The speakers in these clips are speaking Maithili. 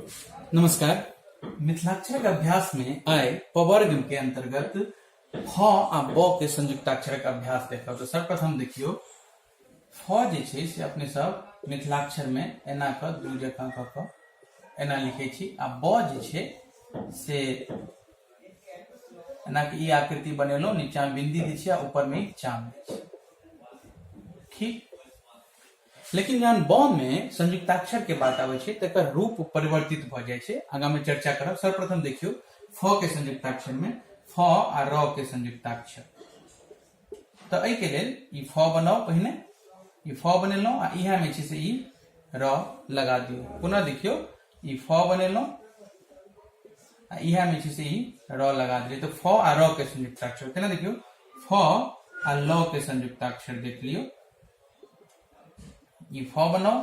नमस्कार। मिथिलाक्षरक अभ्यास में आइ पवर्ग के अंतर्गत फ आ ब के संयुक्ताक्षरक अभ्यास देखब। तो सर्वप्रथम देखियो, फ जे छै से अपने सब मिथिलाक्षर में एना क दू जकाँ क क एना लिखै छी, आ ब जे छै से एना के ई आकृति बनेलहुँ, नीचा में बिंदी दै छी आ ऊपर में ई चाम दै छी, ठीक। लेकिन जहन ब में संयुक्ताक्षर के बात आबै छै तकर रूप परिवर्तित भऽ जाइ छै, आगाँ में चर्चा करब। सर्वप्रथम देखियौ फ के संयुक्ताक्षर में फ आ र के संयुक्ताक्षर। तऽ एहि के लेल ई फ बनाउ, पहिने ई फ बनेलहुँ आ इएह में छै से ई र लगा दियौ। पुनः देखियौ ई फ बनेलहुँ आ इएह में छै से ई र लगा दियौ। तऽ फ आ र के संयुक्ताक्षर केना देखियौ, फ आ ल के संयुक्ताक्षर देख लियौ। ई फ बनाउ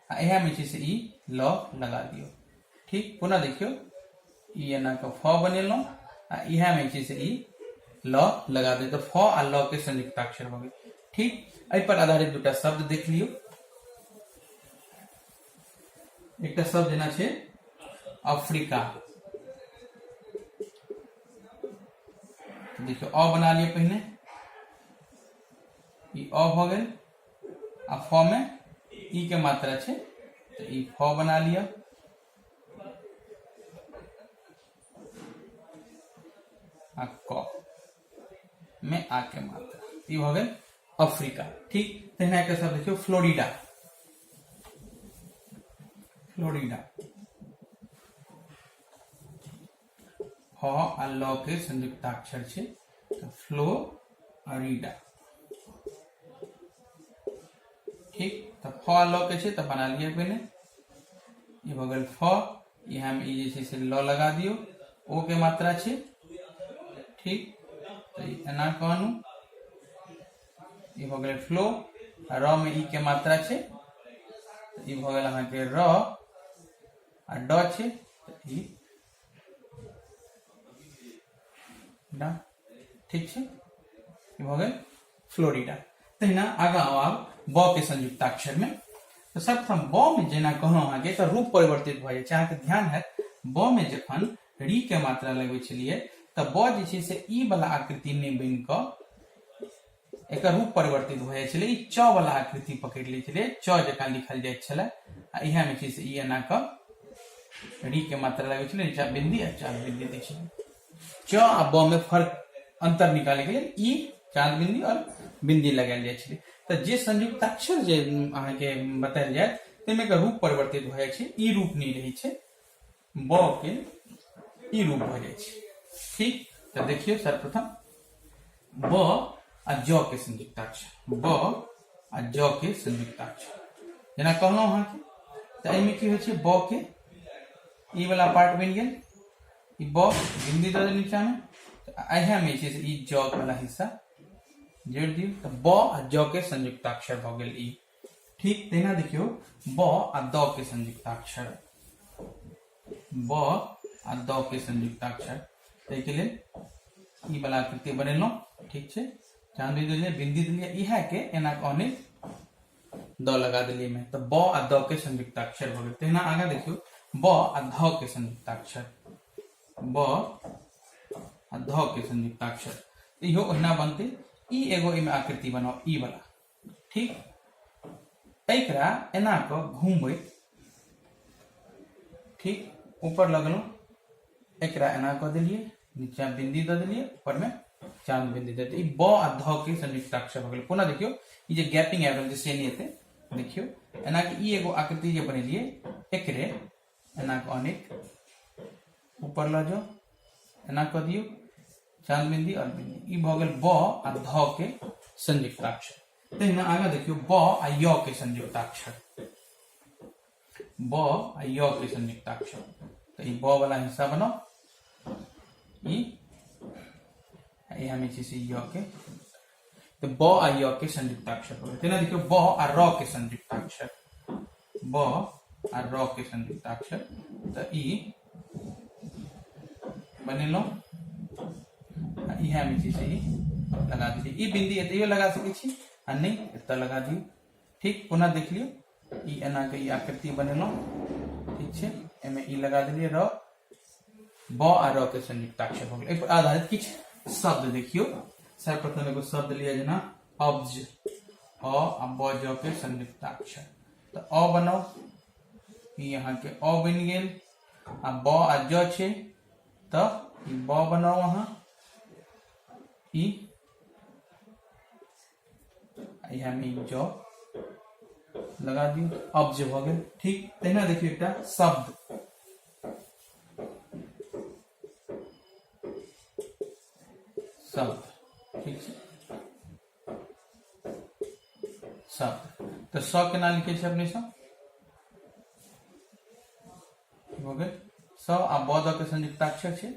आ इएह में छै से ई ल लगा दियौ, ठीक। पुनः देखियौ ई एना कऽ फ बनेलहुँ आ इएह में छै से ई ल लगा दियौ। तऽ फ आ ल के संयुक्ताक्षर भऽ गेल, ठीक। एहि पर आधारित दूटा शब्द देख लियौ। एकटा शब्द जेना छै अफ्रीका, देखियौ अ बना लियौ पहिने, ई अ भऽ गेल आ फ में ई के मात्रा छै तऽ ई फ बना लिअ। आ क में आ के मात्रा, ई भऽ गेल अफ्रीका, ठीक। तहिना एकटा शब्द देखियौ फ्लोरिडा, फ्लोरिडा फ आ ल के संयुक्ताक्षर छै तऽ फ्लो आ रीडा, ठीक। तऽ फ आ ल के छै तऽ बना लिअ पहिने, ई भऽ गेल फ, इएह में ई जे छै से ल लगा दियौ, ओ के मात्रा छै, ठीक। तऽ ई एना कहनु, ई भऽ गेलै फ्लो, आ र में ई के मात्रा छै तऽ ई भऽ गेल अहाँके र, आ ड छै तऽ ई डा, ठीक छै। ई भऽ गेल फ्लोरिडा। तहिना आगाँ आब ब के संयुक्ताक्षर में, तऽ सर्वप्रथम ब में जेना कहलहुँ अहाँके एकर रूप परिवर्तित भऽ जाइ छै। अहाँके ध्यान हैत ब में जखन री के मात्रा लगबै छलियै तऽ ब जे छै से ई वाला आकृति नहि बनि कऽ एकर रूप परिवर्तित भऽ जाइ छलै, ई च वाला आकृति पकड़ि लै छलै, च जकाँ लिखल जाइत छलै, आ इएह मे छै से ई एना कऽ री के मात्रा लगै छलै, नीचा बिंदी आ चार बिंदी दै छलै। च आ ब में फर्क अंतर निकाले के लेल ई चार बिंदी और बिंदी लगायल जाइ छलै। तऽ जे संयुक्ताक्षर जे अहाँके बतायल जायत ताहिमे एकर रूप परिवर्तित भऽ जाइ छै, ई रूप नहि रहै छै, ब के ई रूप भऽ जाइ छै, ठीक। तऽ देखियौ सर्वप्रथम ब आ ज के संयुक्ताक्षर, ब आ ज के संयुक्ताक्षर जेना कहलहुँ अहाँके, तऽ एहिमे की होइ छै, ब के ई वाला पार्ट बनि गेल, ई ब बिंदी दऽ नीचामे, एहिमे जे छै से ई ज वाला हिस्सा जोड़ि दियौ, तऽ ब आ ज के संयुक्ताक्षर भऽ गेल ई, ठीक। तहिना देखियौ ब आ द के संयुक्ताक्षर, ब आ द के संयुक्ताक्षर, ताहिके लेल ई वाला आकृति बनेलहुँ, ठीक छै। चांदी देलियै, बिंदी देलियै, इएह के एना कऽ अनेक द लगा देलियै में, तऽ ब आ द के संयुक्ताक्षर भऽ गेल। तहिना आगाँ देखियौ ब आ ध के संयुक्ताक्षर, ब आ ध के संयुक्ताक्षर, इहो ओहिना बनतै। ई एगो एहिमे आकृति बनाउ ई वाला, ठीक। एकरा एना कऽ घुमबैत, ठीक, ऊपर लगलहुँ, एकरा एना कऽ देलियै, नीचा बिंदी दऽ देलियै, ऊपर में चांद बिंदी दऽ देलियै। ई ब आ ध के संयुक्ताक्षर भऽ गेलै। पुनः देखियौ ई जे गैपिंग आबि रहल छै से नहि एतै। देखियौ एना के ई एगो आकृति जे बनेलियै एकरे एना कऽ अनेक ऊपर लऽ जाउ, एना कऽ दियौ, चांद बिंदी और बिंदी, ई भऽ गेल ब आ ध के संयुक्ताक्षर। तहिना आगाँ देखियौ ब आ य के संयुक्ताक्षर, ब आ य के संयुक्ताक्षर, तऽ ई ब वाला हिस्सा बनाउ, ई इएह में छै से य के, तऽ ब आ य के संयुक्ताक्षर हो गेल। तहिना देखियौ ब आ र के संयुक्ताक्षर, ब आ र के संयुक्ताक्षर, तऽ ई बनेलहुँ आ इएह में छै से ई लगा देलियै। ई बिंदी एतैयो लगा सकै छी आ नहि एतऽ लगा दियौ, ठीक। पुनः देख लियौ ई एना के ई आकृति बनेलहुँ, ठीक छै, एहिमे ई लगा देलियै र। ब आ र के संयुक्ताक्षर भऽ गेल। एहि पर आधारित किछु शब्द देखियौ। सर्वप्रथम एगो शब्द लिअ, जेना अब्ज। अ आ ब ज के संयुक्ताक्षर, तऽ अ बनाउ। ई अहाँके अ बनि गेल आ ब आ ज छै, तऽ ई ब बनाउ अहाँ। ई इएहमे ई ज लगा दियौ, अब्ज भऽ गेल। ठीक तहिना देखियौ एकटा शब्द, शब्द। ठीक छै, शब्द तऽ स केना लिखै छै अपने सब? भऽ गेल स आ ब द के संयुक्ताक्षर छै,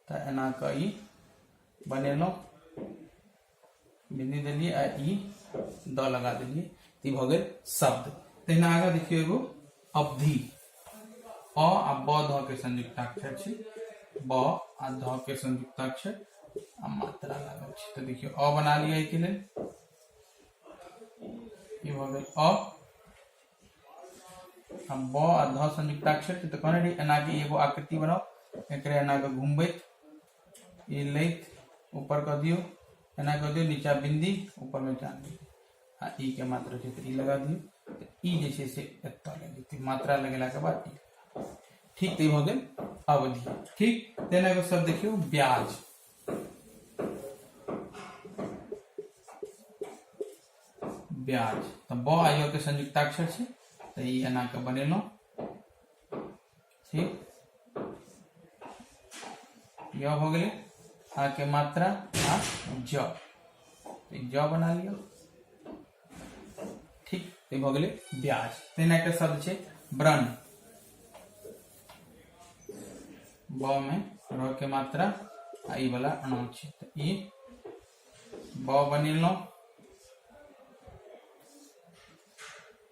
तऽ एना कऽ ई बनेलहुँ, बिंदी देलियै आ ई द लगा देलियै, तऽ ई भऽ गेल शब्द। तहिना आगाँ देखियौ एगो अवधि। अ आ ब ध के संयुक्ताक्षर छै। ब आ ध के संयुक्ताक्षर आ मात्रा लागल छै, तऽ देखियौ अ बना लिअ एहिके लेल। ई भऽ गेल अ आ ब आ ध संयुक्ताक्षर छै, तऽ कहने रही एना के एगो आकृति बनाउ, एकरे एना के घुमबैत ई लैत ऊपर कऽ दियौ, एना कऽ दियौ, नीचा बिंदी, ऊपर में चांद आ ई के मात्रा छै, तऽ ई लगा दियौ, तऽ ई जे छै से एतऽ लागि जेतै मात्रा लगेलाके बाद ई। ठीक, तऽ ई भऽ गेल अवधि। ठीक तेना एगो शब्द देखियौ, ब्याज। ब्याज तऽ ब आ य के संयुक्ताक्षर छै, तऽ ई एना कऽ बनेलहुँ। ठीक, य भऽ गेलै, आ के मात्रा आ ज, तऽ ज बना लिअ। ठीक, तऽ भऽ गेलै ब्याज। तहिना एकटा शब्द छै व्रण। ब में र के मात्रा आ ई वाला अणु छै, तऽ ई ब बनेलहुँ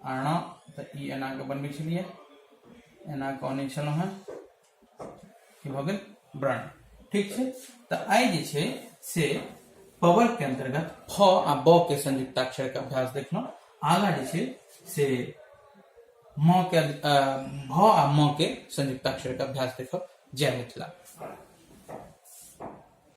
आ ण, तऽ ई एना कऽ बनबै छलियै, एना कऽ अनै छलहुँ हेँ। ई भऽ गेल व्रण। ठीक छै, तऽ आइ जे छै से पवर्ग के अंतर्गत फ आ ब के संयुक्ताक्षर के अभ्यास देखलहुँ। आगाँ जे छै से म के, भ आ म के संयुक्ताक्षर के अभ्यास देखब। जय मिथिला।